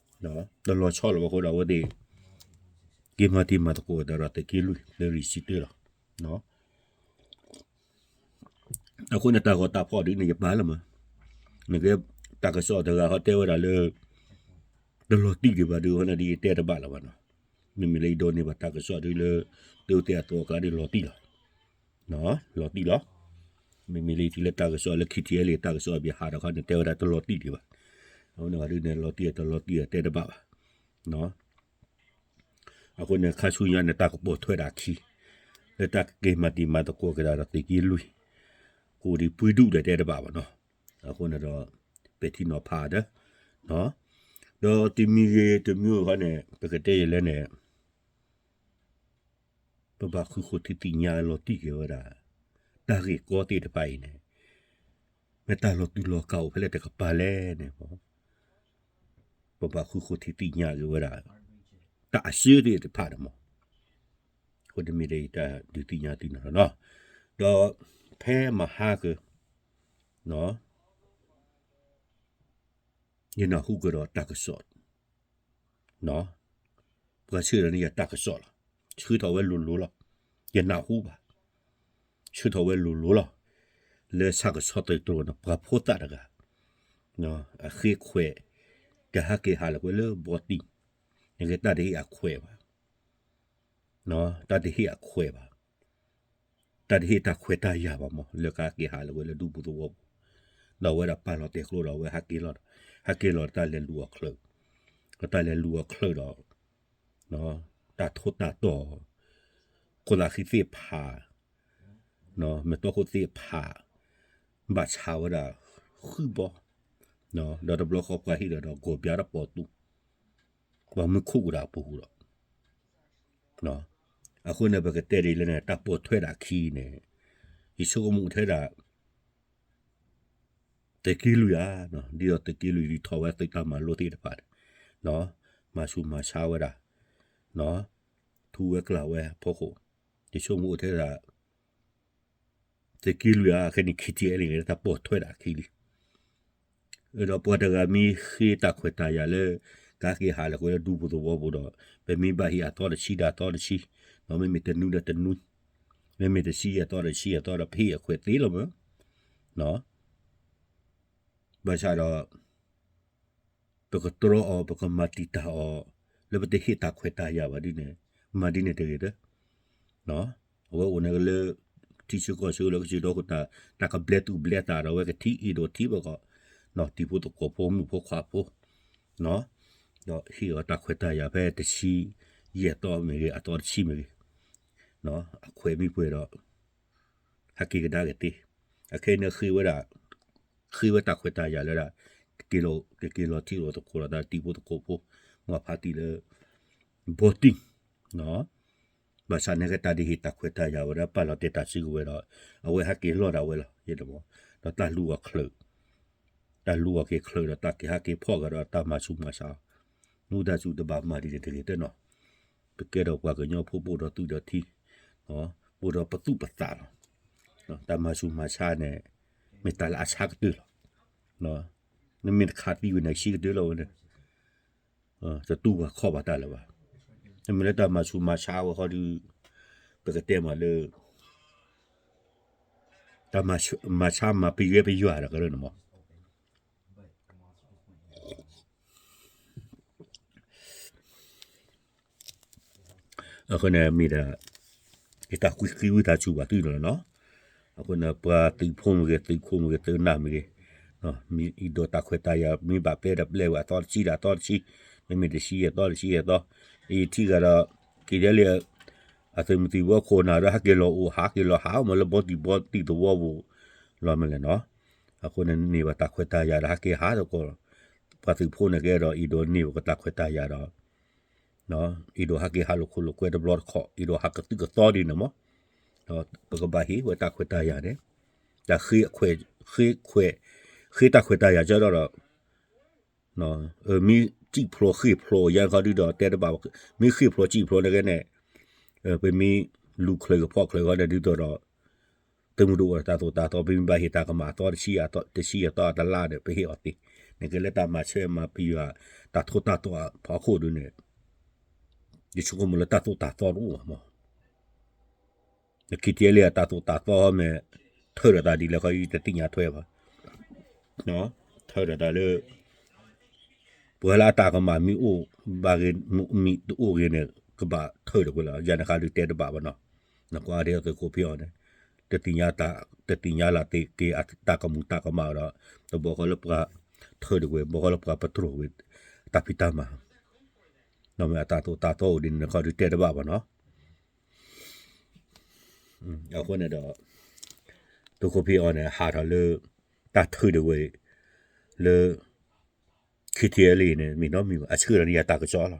ဒီး အဝဲသ့ၣ် က့ၤမၤတံၤမၤသကိးဒီး သုးက့လွံၢ် သုးရ့ၣ်ဆံတၢလီၤ. အဃိန့ၣ် တၢ်ဂီၤတၢ်ဖီၣ်ဒ်န့ၣ် ယပာ်လီၤမး, နကဲ တၢ်ကစီၣ်တဂၤဟီတဲဝဲဒၣ်လၢ တလီၤတံၢ်ဒံးဘၣ်ဒုး အဃိန့ၣ်ဒ်ယတဲတဘၣ်လၢၤဘၣ်နီၤ. မ့မ့ၢ်လၢယဒိးန့ၢ်ဘၣ်တၢ်ကစီၣ်ဒ်လၢ သုဝဲသ့ၣ်အသိးအကျါဒ်လီၤတံၢ်လီၤ, လီၤတံၢ်လီၤ. မ့မ့ၢ်လၢယထံၣ်လၢတၢ်ကစီၣ်လၢ ခံထံအဲလ့ၣ် တၢ်ကစီၣ်အဘၣ်ဟးဒီးခီန့ၣ် တဲဝဲဒၣ်တလီၤတံၢ်ဒံးဘၣ်, အဃိန့ၣ်ဒ်န့ၣ် လီၤတံၢ်တလီၤတံၢ်တဲတဘၣ်ဘၣ်. အဃိန့ၣ် ခါဆူညါန့ၣ် တၢ်ကပိာ်ထွဲဒၣ်အခံ လၢတၢ်ကက့ၤမၤတံၤမၤသကိးက့ၤဒၣ်ဒီးသုးက့လွံၢ် ကိးဒံးပှၤဒူၣ်ဒီးတဲတဘၣ်ဘၣ်နီၤ. အဃိန့ၣ်ဒီး ပဲာ်ထံနီၤဖးဒီး ဒီးတမံၤဂ့ၤတမံၤဂ့ၤခီန့ၣ် ပကတဲယဲလဲၣ်န့ၣ် ပဘၣ်ဃုဃိထံသ့ၣ်ညါလီၤတံၢ်က့ၤဝဲဒၣ် တၢ်ဂ့ၢ်ကီသ့ၣ်တဖၣ်အံၤန့ၣ် မ့ၢ်တၢ်လီၤတူၢ်လီၤကာ်အိၣ်ဖဲလဲၣ်တကပၤလဲၣ်န့ၣ် ပဘၣ်ဃုဃိထံသ့ၣ်ညါက့ၤဝဲဒၣ် တၢ်အစၢသ့ၣ်တဖၣ်န့ၣ်မး. အဃိန့ၣ်မ့ၢ်ဒီးယတၢ်ဒုးသ့ၣ်ညါသုန့ၣ်လီၤ. ဒီးဖဲမဟါက ယနၢ်ဟူကဒီးတၢ်ကစီၣ် ပှၤဆှၢထီၣ်န့ၢ်ယၤတၢ်ကစီၣ်လီၤ. ဆှၢထီၣ်ဝဲလိၤလိၤလီၤ. ယနၢ်ဟူဘၣ်. ဆှၢထီၣ်ဝဲလိၤလိၤလီၤ. လၢဆၣ်ကဆီသုးတြိၤန့ၣ် ပှၤဖိသၣ်တဂၤ အဃ့ခွဲး ကဟဲက့ၤဟးလီၤကွံာ်လၢဘီတံၢ်, နကဲတၢ်တဟ့ၣ်အခွဲးဘၣ်. တၢ်တဟ့ၣ်အခွဲးဘၣ်. တၢ်တဟ့ၣ်တၢ်ခွဲးတၢ်ယာ်ဘၣ်မး လၢကဟဲက့ၤဟးလီၤကွံာ်လၢဒူပူၤသဝီပူၤ, ဒီးအဝဲဒၣ်ပာ်လီၤတဲာ်ကျိဒီးအဝဲဟဲက့ၤလီၤဒီး ဟဲက့ၤလီၤတၢ်လဲၤလူၤအီၤချၢး, ဒီးတၢ်လဲၤလူၤအီၤချၢးဒီး တၢ်ထိၣ်တၢ်တီၢ် ခိၣ်သးဃံသ့ၣ်ဖး မ့ၢ်တီခိၣ်သ့ၣ်ဖး ဘၣ်ဆါဝဲဒၣ် ဃုဘီ, ဒီးတဘျီဃီပှၤဟ့ၣ်ဒီးဒီးဂီၤဘျါတၢ်ပီးတူၢ်, ပှၤမုၢ်ခိၣ်ကဒါပူၤဒီး အဃိန့ၣ် ပကတဲဒ်လဲၣ်န့ၣ် တၢ်ပိာ်ထွဲဒၣ်ခံန့ၣ် ယဆိကမိၣ်ထဲဒၣ် သုးက့လွံၢ်ဧါ, ဒ်သိးသုးက့လွံၢ်ဒ်ထီၣ်ဝဲသုးတၢ်မၤလိသ့ၣ်တဖၣ်, မၤဆူးမၤဆါဝဲဒၣ်, ထူဝဲကျၢၤဝဲဖီခိၣ်, ယဆိကမိၣ်ထဲဒၣ် သုးက့လွံၢ်ဧါ ခဲန့ၣ် ခံထံအဲလ့ၣ်န့ၣ် တၢ်ပိာ်ထွဲဒၣ်ခံလံ. ဒီးပှၤတဂၤမ့ၢ်ဃ့တၢ်ခွဲးတၢ်ယာ်လၢ ကဟဲက့ၤဟးလီၤကွံာ်လၢဒူပူၤသဝီပူၤဒီး ပမ့ၢ်ဘၣ်ဟ့ၣ်အသီတဆံဒီးအသီတဆံ, မ့မ့ၢ်တနွံဒီးတနွံ, မ့မ့ၢ်တဆံအသီဒီးတဆံအသီဒီး ပဟ့ၣ်အခွဲးသ့လီၤမး, ဘၣ်ဆၣ်ဒီး ပကတြီအီၤ ပကမၤတံာ်တာ်အီၤ လၢပတဟ့ၣ်တၢ်ခွဲးတၢ်ယာ်ဘၣ်ဒ်န့ၣ် မၤဒ်န့ၣ်တဂ့ၤဒီး အဝဲအိၣ်န့ၣ်လၢ ထံဆၢကီၢ်ဆၢလၢကစၢၢ်ဒီခိၣ် တၢ်ကဘျဲးသူၣ်ဘျဲးသးဒီး အဝဲကထံၣ်အ့ၣ်ဒိးထံပကီၢ်, တံၤဖိသကိးဖိမုၣ်ဖိခွါဖိ, ဒီးဟ့ၣ်အီၤတၢ်ခွဲးတၢ်ယာ်ဖဲတဆံယဲၢ်သီမ့ၢ်ဂ့ၤ အသီတဆံမ့ၢ်ဂ့ၤ, အခွဲးမ့ၢ်ပှဲၤဒီး ဟဲက့ၤကဒါက့ၤသ့, အခဲအံၤန့ၣ်ဃ့ဝဲဒၣ် ဃ့ဝဲတၢ်ခွဲးတၢ်ယာ်လၢဒၣ် ကက့ၤလီၤ ကက့ၤလီၤထံၣ်လိာ်သကိးဒီးတၢ်တံၤဖိသကိးဖိ မၤဖးတံၢ်လၢ ဘီတံၢ်, ဘၣ်ဆၣ်န့ၣ်က့တၢ်ဒ်ဟ့ၣ်တၢ်ခွဲးတၢ်ယာ်ဝဲဒၣ် ပာ်လီၤတဲာ်တၢ်စုကဝဲၤဒီး အဝဲဟဲက့ၤလီၤဒၣ်ဝဲလီၤ ယဲတမီၢ်, ဒီးတၢ်လူၤအီၤချၢး, တၢ်လူၤအီၤက့ၤချၢးဒီးတၢ်က့ၤဟးက့ၤဖီၣ်ဂၤဒီးတၢ်မၤဆူးမၤဆါအီၤ, နအိၣ်တၢ်စူၤတဘၣ်မၤဒ်န့ၣ်တဂ့ၤတနီၤ, ပကဲဒီးပှၤကညီဖိပိၣ်ဒီးသူၣ်ဒီးထံ, ပိၣ်ဒီးပသူၣ်ပသးလီၤ, တၢ်မၤဆူးမၤဆါန့ၣ် မ့ၢ်တၢ်လၢအဆါကတၢၢ်လီၤ, နမ့ၢ်တခးသံဝဲန့ၣ် ဆံးကတၢၢ်လီၤဝဲန့ၣ် တတူၢ်ဘၣ်ခီၣ်ဘၣ်တၢ်လၢၤဘၣ်. မ့မ့ၢ်လၢတၢ်မၤဆူးမၤဆါဝဲဃီဒီး ပကတဲမးလၢ တၢ်မၤဆါမၤပယွဲပယွၤဒီးကရၢန့ၣ်မး အဃိန့ၣ် မ့ၢ်ဒၣ် ယတၢ်ကွံဃံဝံသးစူၤဘၣ်သုန့ၣ်လီၤနီၤ. အဃိန့ၣ် ပှၤသုးဖိမ့ၢ်ဂ့ၤ သုးခိၣ်မ့ၢ်ဂ့ၤ သုးနၢ်မ့ၢ်ဂ့ၤ, မ့ၢ်အံၤဒီးတၢ်ခွဲးတၢ်ယာ် မ့ၢ်ဘၣ်ပျဲဒီးပျဲဝဲအသီတဆံဒီးအသီတဆံ, မ့မ့ၢ်တဆံယဲၢ်သီတဆံယဲၢ်သီ, ယထံၣ်ဂၤဒီး က့ၤဒဲလံ အသုးမုၢ်သံၣ်ဘိခိၣ်နၢ်ဒီး ဟဲက့ၤလီၤအိၣ် ဟးက့ၤလီၤဟး မ့ၢ်လၢဘီတံၢ်ဘီတံၢ်သဝီပူၤလီၤမ့ၢ်လဲၣ်နီၤ. အဃိန့ၣ် န့ၢ်ဘၣ်တၢ်ခွဲးတၢ်ယာ်ဒီး ဟဲက့ၤဟးသကိး ပှၤသုးဖိန့ၣ်ကဲဒီး အံၤဒီးန့ၢ်ဘၣ်ကတၢ်ခွဲးတၢ်ယာ်ဒီး အံၤဒီးဟဲက့ၤဟးလိာ်ခိၣ်လိာ်ကွဲတဘျီတခီၣ် အံၤဒီးဟးကသုၣ်ကသီဒ်န့ၣ်မး, ဒီးပကဘၣ်ဟ့ၣ်ဝဲတၢ်ခွဲးတၢ်ယာ်န့ၣ်, တၢ်ဃ့ခွဲး, ဃ့ခွဲး, ဃ့တၢ်ခွဲးတၢ်ယာ်ကဒီးဒီး မ့ၢ်စံၣ်ဖျိးဃ့ၢ်ဖျိးယါခီဒုဒီး တဲတဘၣ်, မ့ၢ်ဃ့ၢ်ဖျိးစံၣ်ဖျိးန့ၣ်ကဲန့ၣ်, ပမ့ၢ်လူၤချၢးကဖီၣ်ချၢးဃီန့ၣ်ဒုဒီး သုးမုၢ်ဒိၣ်အိၣ်ဒီးတၢ်သိၣ်တၢ်သီ ပမ့ၢ်ဘၣ်ဟ့ၣ်တၢ်ကမၣ်အသီတဆံ, တဆံအသီအတလါဒီး ပဟ့ၣ်အီၤသ့, နကဲလၢတၢ်မၤဆၢမၤပယွၤ တၢ်ထိၣ်တၢ်တီအဖီခိၣ်ဒုန့ၣ်, ယဆိကမိၣ်လၢတၢ်သိၣ်တၢ်သီတအိၣ်ဘၣ်မး. နခံထံလံအတၢ်သိၣ်တၢ်သီမ့ၢ် ထၢဒီးတၢ်ဒ်လဲၣ်ခီ ယတသ့ၣ်ညါထွဲဘၣ်, ထၢဒီးတၢ်လၢ ပှၤလၢအတၢ်ကမၣ်မ့ၢ်အိၣ်ဘၣ်ဂ့ၤ မ့ၢ်တအိၣ်ဂ့ၤန့ၣ် ကဘၣ်ထၢဒီးကွံာ်လီၤ. ယၤန့ၣ်ဃးဒုတဲတဘၣ်ဘၣ်နီၤ, နကွၢ်ဒ်သုးခိၣ်ဖံးအီၤန့ၣ် တသ့ၣ်ညါ, တသ့ၣ်ညါလၢ်သ့ၣ်က့ၤအတၢ်ကမူၤတၢ်ကမၣ်ဒီး တဘီဃီလၢပှၤထၢဒီးကွံာ် ဘီဃီလၢပှၤပတြိာ်ကွံာ် တၢ်ဖံးတၢ်မၤ, အတၢ်သိၣ်တၢ်သီအိၣ်ဒ်န့ၣ်ခီဒုတဲတဘၣ်ဘၣ်နီၤ. အဃိန့ၣ်ဒီး သုးခိၣ်ဖံးအီၤန့ၣ် ဟးထီၣ်လၢ တၢ်ထၢဒီးဝဲ လၢ ခံထံလံ န့ၣ် မ့ၢ်နီတမံၤဘၣ် အဆှၢန့ၢ်ယၤတၢ်ကစီၣ်လီၤ.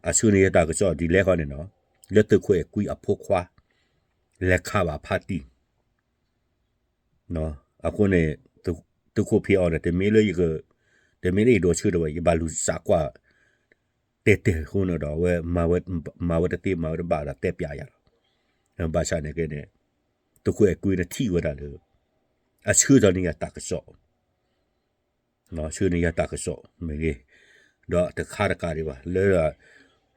အဆှၢန့ၢ်ယၤတၢ်ကစီၣ်ဒ်လဲၣ်ဃီန့ၣ်နီၤ, လၢသုးခိၣ်အဲၣ်ကွံအဖိခွါ လဲၤခးဘၣ်ဖါတံၢ် အဃိန့ၣ် သုးခိၣ်ဖံးအီၤန့ၣ် တမ့ၢ်လၢယက, တမ့ၢ်လၢယဒိးဆၢထၢၣ်ဘၣ် ယဘၣ်လူၤစးကွၢ် တဲတဲအဃိန့ၣ်ဒီး အဝဲ မၤဝဲတသ့ မၤဝဲတဘၣ်ဒီး တဲပျးယၤလီၤ. ဘၣ်ဆၣ်န့ၣ်ကဲန့ၣ် သုးခိၣ်အဲၣ်ကွံန့ၣ်ထံၣ်ဝဲဒၣ်လၢ အဆှၢထီၣ်န့ၢ်ယၤတၢ်ကစီၣ် ဆှၢန့ၢ်ယၤတၢ်ကစီၣ်မ့ၢ်ဂ့ၤ, ဒီးတခါတကးဒံးဘၣ် လၢ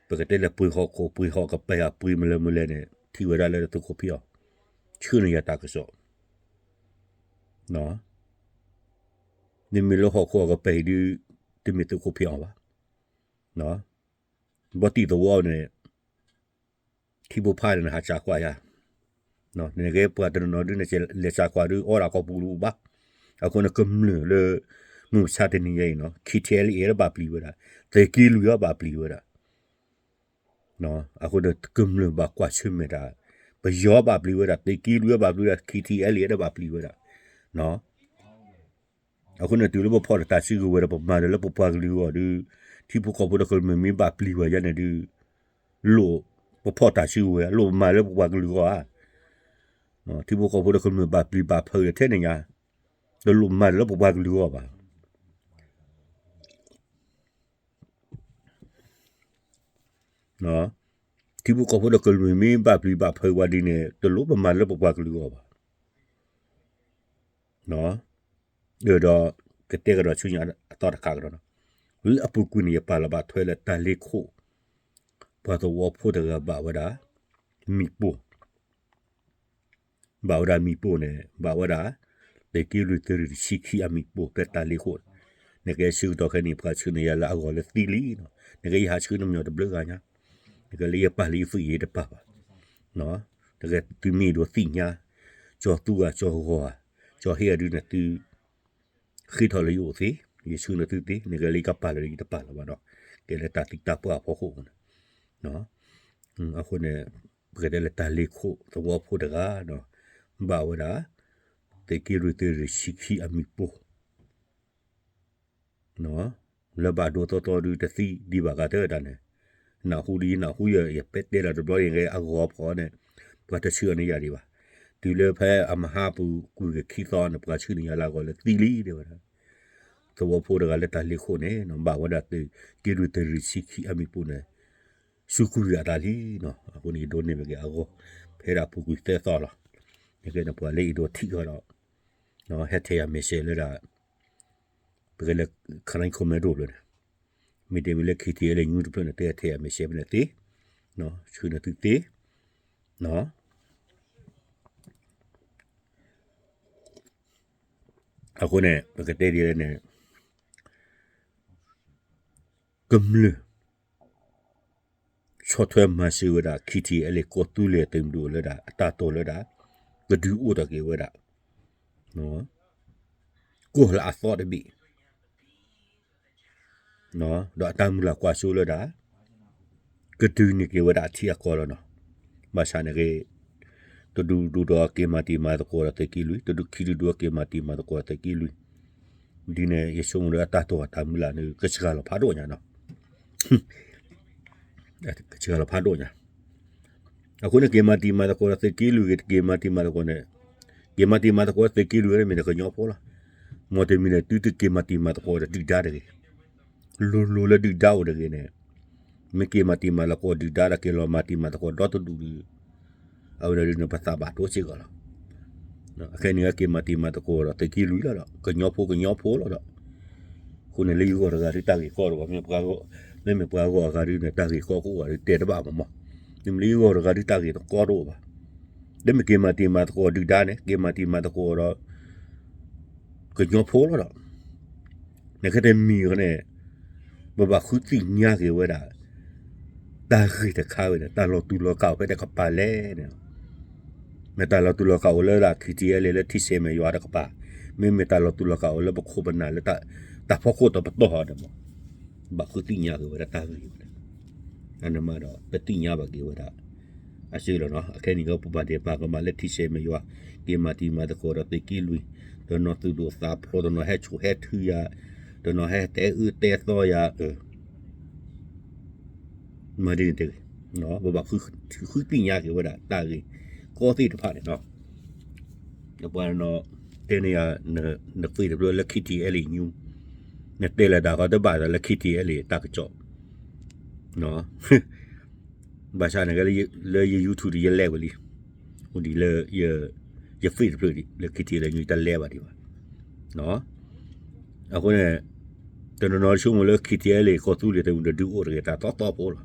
ပကတဲလၢပှ့ၤဟီၣ်ခိၣ် ပှ့ၤဟီၣ်ကပၤ ပှ့ၤမလဲၤမလဲၤန့ၣ် ထံၣ်ဝဲဒၣ်လၢသုးခိၣ်ဖံးအီၤ ဆှၢန့ၢ်ယၤတၢ်ကစီၣ်, မ့မ့ၢ်လၢဟီၣ်ခိၣ်အကပၤဒု တမ့ၢ်သုးခိၣ်ဖံးအီၤဘၣ်, ဘီတံၢ်သဝီန့ၣ် ထံဖိဖါန့ၣ် နဟးစးကွၢ်ယၤ, နကဲပှၤတနီၤနီၤဒု နလဲၤစးကွၢ်ဒု အီဒၣ်ကိာ်ပူၤတအိၣ်ဘၣ်, အဃိန့ၣ်ကမျၢၢ်လၢ မုၢ်မဆါတနံၤညါအံၤနီၤ ခံထံလံအဲၣ်ဒိးဘၣ်ပျံၤဝဲဒၣ်, သုးက့လွံၢ်အီၤဘၣ်ပျံၤဝဲဒၣ် အဃိန့ၣ် ကမျၢၢ်ဘၣ်ကွၢ်ဆၢၣ်မဲာ်တၢ်, ပယီၤဘၣ်ပျံၤဝဲဒၣ်, သုးက့လွံၢ်အီၤဘၣ်ပျံၤဝဲဒၣ်, ခံထံလံအဲၣ်ဒိးဘၣ်ပျံၤဝဲဒၣ်, အဃိန့ၣ် တုၤလၢပဖီၣ်တၢ်စုကဝဲၤဒီး ပမၤဒီးလၢပပှၤကလုာ်အဂီၢ်ဒု, ထံဖိကီၢ်ဖိဒီးကမျၢၢ်မ့ၢ်ဘၣ်ပျံၤဝဲယါန့ၣ်ဒု, လိၣ်ပဖီၣ်တၢ်စုကဝဲၤ လိၣ်ပမၤလၢပပှၤကလုာ်အဂီၢ်ဧါ, ထံဖိကီၢ်ဖိဒီးကမျၢၢ်ဘၣ်ပျံၤဘၣ်ဖုးဒီးထဲန့ၣ်ညါ, တလိၣ်မၤလၢပပှၤကလုာ်အဂီၢ်ဘၣ် ထံဖိကီၢ်ဖိဒီးကမျၢၢ်မ့ၢ်ဘၣ်ပျံၤဘၣ်ဖုးဝဲဒ်န့ၣ် တလိၣ်ပမၤလၢပပှၤကလုာ်အဂီၢ်ဘၣ်, ဒီး ကတဲကဒီးဆူညါအသီတခါကဒီး, လၢအပူၤကွံာ်န့ၣ် ယပာ်လီၤဘၣ်ထွဲလၢတၢ်လ့ခိၣ်, ပှၤသဝီဖိတဂၤဘၣ်ဝဲဒၣ် မံၤပိၢ် ဘၣ်ဝဲဒၣ်မံၤပိၢ်န့ၣ် ဘၣ်ဝဲဒၣ် သုးက့လွံၢ်သုးရ့ၣ်တဆံခံအမံၤပိၢ် ဖဲတၢ်လ့ခိၣ်, နကဲဆၢကတီၢ်ခဲအံၤ ပှၤဆှၢန့ၢ်ယၤလၢအဂီၢ်လၢသံလံ, နကဲယဟးဆှၢန့ၢ်မညီတဘျုးဂၤညါ, နကဲလၢယပာ်လၢယသွံၣ်ယတပာ်ဘၣ်, နကဲသုမ့ၢ်ဒိးသ့ၣ်ညါ, ကၠီၤသူဂၤကၠီၤဂီၤဧါ, ကၠီၤဟ့ၣ်အဒုန့ၣ်သု ဃ့ထီၣ်လၢယအိၣ်သ့, ယဆှၢန့ၢ်သုသ့, နကဲလၢယကပာ်လၢယတပာ်လၢၤဘၣ်ဒီး, ကဲလၢတၢ်သံတၢ်ပှၢ်အဖီခိၣ်န့ၣ်, အဃိန့ၣ် ပကတဲလၢတၢ်လ့ခိၣ်သဝီဖိတဂၤဒီး ဘၣ်ဝဲဒၣ် သုးက့လွံၢ်သုးရ့ၣ်တဆံခံအမံၤပိၢ် လၢဘၣ်ဒိသီသီဒုတသံဒံးဘၣ်ဂၤတၢ်တၢ်န့ၣ်, နၢ်ဟူဒ်ယနၢ်ဟူယ ယပဲတဲလီၤတဘျီအံၤ အဂီၤဖီန့ၣ် ပှၤတဆှၢအီၤန့ၢ်ယၤဒံးဘၣ်, တုၤလၢဖဲအမဟါပူၤကွံာ်က့ၤခံသီန့ၣ် ပှၤဆှၢန့ၢ်ယၤလၢအဂီၢ်လၢသံလံ တဲဝဲဒၣ်. သဝီဖိတဂၤလၢတၢ်လ့ခိၣ်န့ၣ် ဘၣ်ဝဲဒၣ်သုးက့လွံၢ်တရံးဆံခံအမံၤပူၤန့ၣ် စူးကွံာ်အသးလံနီၤ. အဃိန့ၣ် ယဒိးန့ၢ်ဘၣ်က့ၤအဂီၢ် ဖဲဒၣ်ပူၤကွံာ်သၢသီလီၤ. နကဲန့ၣ် ပှၤလၢအံၤဒိးထံၣ်ဃီဒီး ဟဲထဲးယၤ message လၢဒၣ် ပကလဲၤ ခရံာ်ခိၣ်မဲဒိၣ်ဖျၢၣ်န့ၣ် မ့ၢ်တဲဝံၤလၢ KTLA News တဖျၢၣ်န့ၣ် တဲထဲးယၤ message ဖဲန့ၣ်သ့, ဆှၢန့ၢ်သုသ့နီၤ. အဃိန့ၣ် ပကတဲဒ်လဲၣ်န့ၣ် ကမျၢၢ် ဆီၣ်ထွဲမၤစၢၤဝဲဒၣ် KTLA ကီၢ်သူလ့ၤသုးမုၢ်ဒိၣ်လၢဒၣ် အတၢ်တိာ်လၢဒၣ် ကဒုးအိၣ်ထီၣ်က့ၤဝဲဒၣ် ကီၢ်လၢအသီတဘ့ၣ် ဒီးအတၢ်မုၢ်လၢ်ကွၢ်စိလၢဒၣ် ကဒုးန့ၢ်က့ၤဝဲဒၣ်အထံအကီၢ်လီၤနီၤ. ဘၣ်ဆၣ်န့ၣ်ဂ့ၤ တဒူၣ်ဒူၣ်ဒီးက့ၤမၤတံၤမၤသကိးဒီးသုးက့လွံၢ်, တဒူၣ်ခံဒူၣ်ဒူၣ်က့ၤမၤတံၤမၤသကိးဒီးသုးက့လွံၢ်, ဒ်န့ၣ် ယဆိကမိၣ်လၢအတၢ်တိာ်အတၢ်မုၢ်လၢ်န့ၣ် ကစှၤလီၤဖးဒိၣ်ညါနီၤ. ကစှၤလီၤဖးဒိၣ်ညါ. အဃိန့ၣ် က့ၤမၤတံၤမၤသကိးဒီးသုးက့လွံၢ်ဂ့ၤ, တက့ၤမၤတံၤမၤသကိးန့ၣ်, က့ၤမၤတံၤမၤသကိးဒီးသုးက့လွံၢ်န့ၣ် မ့ၢ်တကညီဖိလီၤ. မ်တမံၤန့ၣ် တုၤသုက့ၤမၤတံၤမၤသကိးဒီးဒုၣ်ဒါတဂ့ၤ, လိၤလိၤလၢဒုၣ်ဒါအိၣ်တဂ့ၤန့ၣ်, မ့ၢ်က့ၤမၤတံၤမၤသကိးဒုၣ်ဒါဒီး က့ၤလီၤမၤတံၤမၤသကိးဒီတဒူၣ်ဒီး အဝဲန့ၣ်ဒုးန့ၣ် ပသးဘၣ်တိစ့ၢ်ကီးလီၤ. အခဲအံၤန့ၣ် က့ၤမၤတံၤမၤသကိးဒီးသုးက့လွံၢ်လီၤဒီး ကညီဖိကညီဖိလီၤဒီး အဃိန့ၣ် လၢယဂီၢ်တဂၤဒုးတၢ်ဂ့ၢ်ကီတအိၣ်ဘၣ်, မ့မ့ၢ်ပှၤဂီၢ်အဂၤဒုးန့ၣ် တၢ်ဂ့ၢ်ကီကအိၣ်ဘၣ်ဒုးတဲတဘၣ်ဘၣ်မး, မ့မ့ၢ်လၢယဂီၢ်တဂၤဒုးတၢ်ဂ့ၢ်တကီတအိၣ်ဘၣ်. ဒီးမ့ၢ်က့ၤမၤတံၤမၤသကိးဒုၣ်ဒါန့ၣ် က့ၤမၤတံၤမၤသကိးဒီး ကညီဖိလီၤဒီး နကတမံၤဃီန့ၣ် ပဘၣ်ဃုသ့ၣ်ညါက့ၤဝဲဒၣ် တၢ်ဂ့ၢ်တခါဝဲန့ၣ် တၢ်လီၤတူာ်လီၤကာ်အိၣ်ဖဲတကပၤလဲၣ်န့ၣ်, မ့ၢ်တၢ်လီၤတူာ်လီၤကာ်အိၣ်လၢဒၣ် KTLA လၢထံဆဲးမဲာ်ယွၤတကပၤ, မ့မ့ၢ်တၢ်လီၤတူာ်လီၤကာ်အိၣ်လၢပခိၣ်ပနၢ်လၢ တၢ်ဖီခိၣ်တပတီၢ်ဟီန့ၣ်မး, ဘၣ်ဃုသ့ၣ်ညါက့ၤဝဲဒၣ်တၢ်ဂ့ၢ်ဝဲန့ၣ်, အန့ၣ်မးဒီး ပသ့ၣ်ညါဘၣ်က့ၤဝဲဒၣ် အစ့လီၤနီၤ. အခဲအံၤန့ၣ် ပပှၤဒဲးပှၤကမၤလၢထံဆဲးမဲာ်ယွၤ က့ၤမၤတံၤမၤသကိးဒီးသုးက့လွံၢ်, တနီၤသူၣ်ဒိၣ်သးဖျိး, တနီၤဟဲဆိၣ်ဟဲထုယၤ, တနီၤဟဲတဲအၢတဲသီယၤ, မၤဒ်န့ၣ်တဂ့ၤ, ပဘၣ်ဃုသ့ၣ်ညါက့ၤဝဲဒၣ်တၢ်ဂ့ၢ် ကီသ့ၣ်တဖၣ်န့ၣ်နီၤ. ပှၤနီၤ တဲန့ၢ်ယၤ န Facebook တဖျၢၣ်လၢ KTLA News နတဲလၢတၢ်ဃီတဘၣ်ဒီးလၢ KTLA တၢ်ကစီၣ် ဘၣ်ဆၣ်န့ၣ် လၢယ YouTube ဒ်ယလဲၤဝဲလံ, အိၣ်ဒ်လၢ ယ Facebook တဖျၢၣ်ဒ်လၢ KTLA News တလဲၤဘၣ်ဒံးဘၣ်. အဃိန့ၣ် တနီၤနီၤဆိကမိၣ်လၢ KTLA ကီၢ်သူလ့ၤသုးမုၢ်ဒိၣ်ဒုးအိၣ်တဂ့ၤ တၢ်သီသီဖိလီ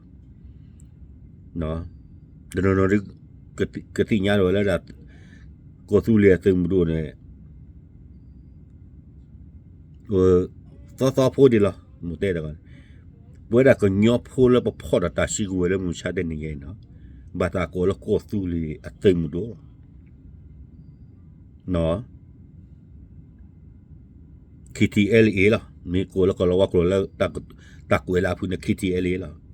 ၤ. တနီၤနီၤဒုး ကသ့ၣ်ညါလီၤဝဲလၢဒၣ် ကီၢ်သူလ့ၤအသုးမုၢ်ဒိၣ်န့ၣ် သီသီဖိဒံးလီၤ. မ့ၢ်တဲတၢ် ပဝဲဒၣ်ကညီဖိလၢပဖီၣ်ဒီးတၢ်စုကဝဲၤလၢမုၢ်ဆါတနံၤညါအံၤနီၤ, ဘၣ်တၢ်ကိးလၢကီၢ်သူလ့ၤအသုးမုၢ်ဒိၣ်လီၤ. KTLA လီၤ. မ့ၢ်ကိးလၢကီၢ်လီၤဝါကျိာ်လၢ တၢ်ကွဲးလၢအဖုန့ၣ် KTLA လီၤ.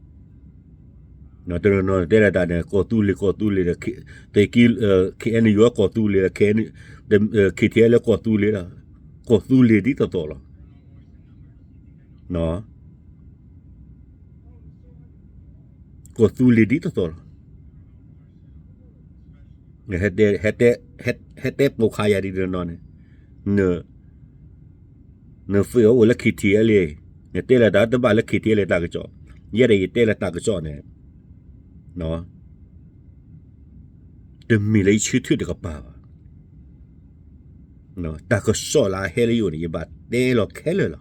တနီၤနီၤတဲလၢတၢ်န့ၣ် ကီၢ်သူလ့ၤ ကီၢ်သူလ့ၤဒီး သုးက့ KNU ကီၢ်သူလ့ၤဒီး KTLA ကီၢ်သူလ့ၤလီၤ. ကီၢ်သူလ့ၤဒ်သိးသိးလီၤ. ကီၢ်သူလ့ၤဒ်သိးသိးလီၤ. ဟဲတဲပိာ်ခွါယၤဒ်တနီၤန့ၣ် န Facebook အိၣ်လၢ KTLA, နတဲလၢတၢ်တဘၣ်လၢ KTLA တၢ်ကစီၣ်, ယဲဒၣ်ယတဲလၢတၢ်ကစီၣ်န့ၣ် တမ့ၢ်လၢယဆၢထၢၣ်တကပၤဘၣ်. တၢ်ကစီၣ်လၢအဟဲလၢယအိၣ်န့ၣ် ယဘၣ်တဲလီၤခဲလၢာ်လီၤ.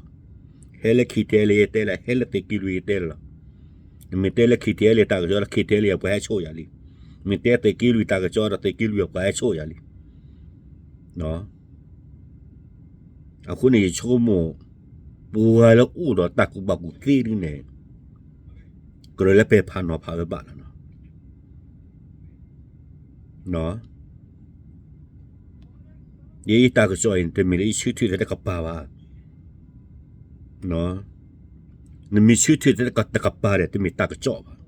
ဟဲလၢ KTLA ယတဲလၢ, ဟဲလၢသုးက့လွံၢ်ယတဲလၢာ်လီၤ. မ့ၢ်တဲလၢ KTLA တၢ်ကစီၣ်ဒီး KTLA အပှၤဟဲဆိၣ်ယၤလံ. မ့ၢ်တဲသုးက့လွံၢ်တၢ်ကစီၣ်ဒီး သုးက့လွံၢ်အပှၤဟဲဆိၣ်ယၤလံ. အဃိန့ၣ် ယဆိကမိၣ် ပှၤလၢအိၣ်ဒီးတၢ်ကူၣ်ဘၣ်ကူၣ်သ့ဒ်န့ၣ် ကြၢးလၢပဲာ်ဖးနီၤဖးဝဲဘၣ်လီၤနီၤ. ယတၢ်ကစီၣ်အံၤ တမ့ၢ်လၢယဆၢထၢၣ်ထဲတကပၤဘၣ်. နမ့ၢ်ဆၢထၢၣ်ထဲတကပၤဒီး တမ့ၢ်တၢ်ကစီၣ်ဘၣ်. တ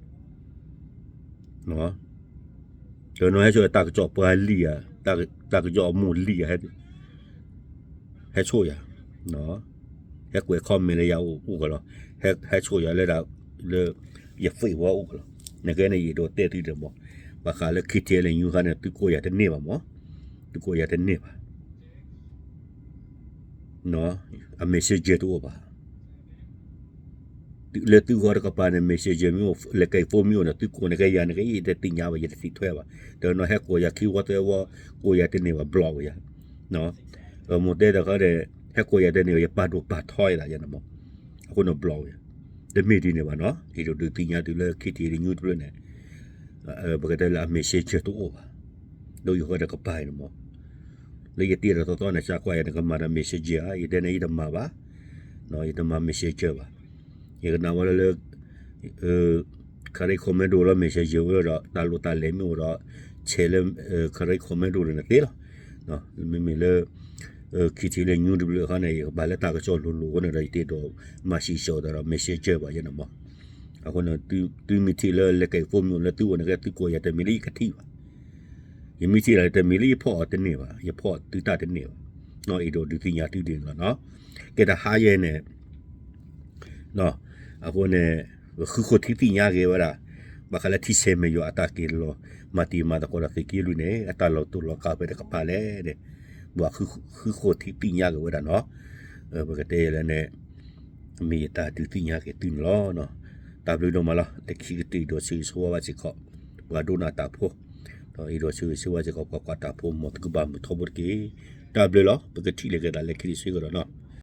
နီၤဟဲဆိၣ်တၢ်ကစီၣ်ပှၤလံဧါ, တၢ်ကစီၣ်အမိၢ်လံဧါ, ဟဲဆိၣ်ယၤ, ဟဲကွဲး comment လၢယၤအိၣ်ကလီၤ, ဟဲဆိၣ်ယၤလၢဒၣ် လၢယ Facebook အိၣ်ကလီၤ. နကဲန့ၣ် ယအဲၣ်ဒိးတဲသုဒီးမး, ဘၣ်ဃးလၢ KTLA News ခါန့ၣ် သုကိးယၤတန့ၢ်ဘၣ်မး. သုကိးယၤတန့ၢ်ဘၣ်, အ messenger တအိၣ်ဘၣ်. လၢသုဂီၢ်တကပၤန့ၣ် messenger မ့ၢ်အိၣ် လၢကဲ phone မ့ၢ်အိၣ်န့ၣ် သုကိးန့ၢ်ကဲယၤန့ၣ် ကယတသ့ၣ်ညါဘၣ် ယတသ့ၣ်ထွဲဘၣ်. တနီၤဟဲကိးယၤခံဝီသၢဝီ ကိးယၤတန့ၢ်ဘၣ် block ဝဲယၤ. မိၢ်တဲတခါဒီး ဟဲကိးယၤတန့ၢ်ဘၣ် ယပာ်ဒိၣ်ပာ်ထီယသးယၤန့ၣ်မး, အဃိန့ၣ် block ဝဲယၤ. တမ့ၢ်ဒ်န့ၣ်ဘၣ်နီၤ အဲၣ်ဒိးဒုးသ့ၣ်ညါသုလၢ KTLA News တဖျၢၣ်န့ၣ် ပကတဲလၢအ messenger တအိၣ်ဘၣ်, ဒီးယဃီတကပၤန့ၣ်မး လၢယတ့ဒီးသီသီန့ၣ် စးကွၢ်ယၤန့ၣ် ကမၤဒီး messenger ဧါ, ယတဲန့ၣ် ယတမၤဘၣ်, ယတမၤ messenger ဘၣ်. ယကနၣ်ဝဲလၢ လၢ Karen Commando လၢ messenger ဝဲဒီး တၢ်လိၣ်တၢ်လဲၤမ့ၢ်အိၣ်ဒီး share လၢ Karen Commando န့ၣ်သ့လီၤ. မ့မ့ၢ်လၢ KTLA News တဖျၢၣ်အခါန့ၣ် ယကဘၣ်လၢတၢ်ကစီၣ်လိၤလိၤအဃိန့ၣ်ဒီး ယတ့ဒီး မၤစံးဆၢအီၤဒီး messenger ဘၣ်ယဲန့ၣ်မး. အဃိန့ၣ် သုမ့ၢ်ထံၣ်လၢလဲၤကဲ phone မ့ၢ်အိၣ်လၢသုအိၣ်န့ၣ်ကဲ သုကိးယၤတမ့ၢ်လၢယကထံၣ်ဘၣ် ယမ့ၢ်ထံၣ်လၢတမ့ၢ်လၢယဖီၣ်အီၤတန့ၢ်ဘၣ်, ယဖီၣ်သုတၢ်တန့ၢ်ဘၣ်. အဲၣ်ဒိးဒုးသ့ၣ်ညါသုဒ်န့ၣ်လီၤနီၤ. ကဲတဟါယဲန့ၣ် အဃိန့ၣ် ဃုဃိထံသ့ၣ်ညါက့ၤဝဲဒၣ် ဘၣ်ဃးလၢထံဆဲးမဲာ်ယွၤအတၢ်က့ၤလီၤ မၤတံၤမၤသကိးဒီးသုးက့လွံၢ်န့ၣ် အတၢ်လီၤတူာ်လီၤကာ်ဖဲတကပၤလဲၣ်န့ၣ် ဘၣ်ဃုဃိထံသ့ၣ်ညါက့ၤဝဲဒၣ်နီၤ. ပကတဲလၢန့ၣ် မ့ၢ်ယတၢ်ဒုးသ့ၣ်ညါက့ၤသုန့ၣ်လီၤ. တၢ်ဘျုးဒိၣ်မးလီၤ. လၢခံကတၢၢ် အဲၣ်ဒိးဆၢဂ့ၤဆၢဝါဘၣ်စ့ၢ်ကီး ပှၤဒိကနၣ်တၢ်ဖိ, ဒီးအဲၣ်ဒိးဆၢဂ့ၤဆၢဝါစ့ၢ်ကီး ပှၤကွၢ်တၢ်ဖိ မ်သုကဘၣ်မုာ်ထီဘိတက့ၢ်. တၢ်ဘျုးလီၤ. ပကထံၣ်လိာ်က့ၤသးလၢခံတဆၢကဒီးနီၤ.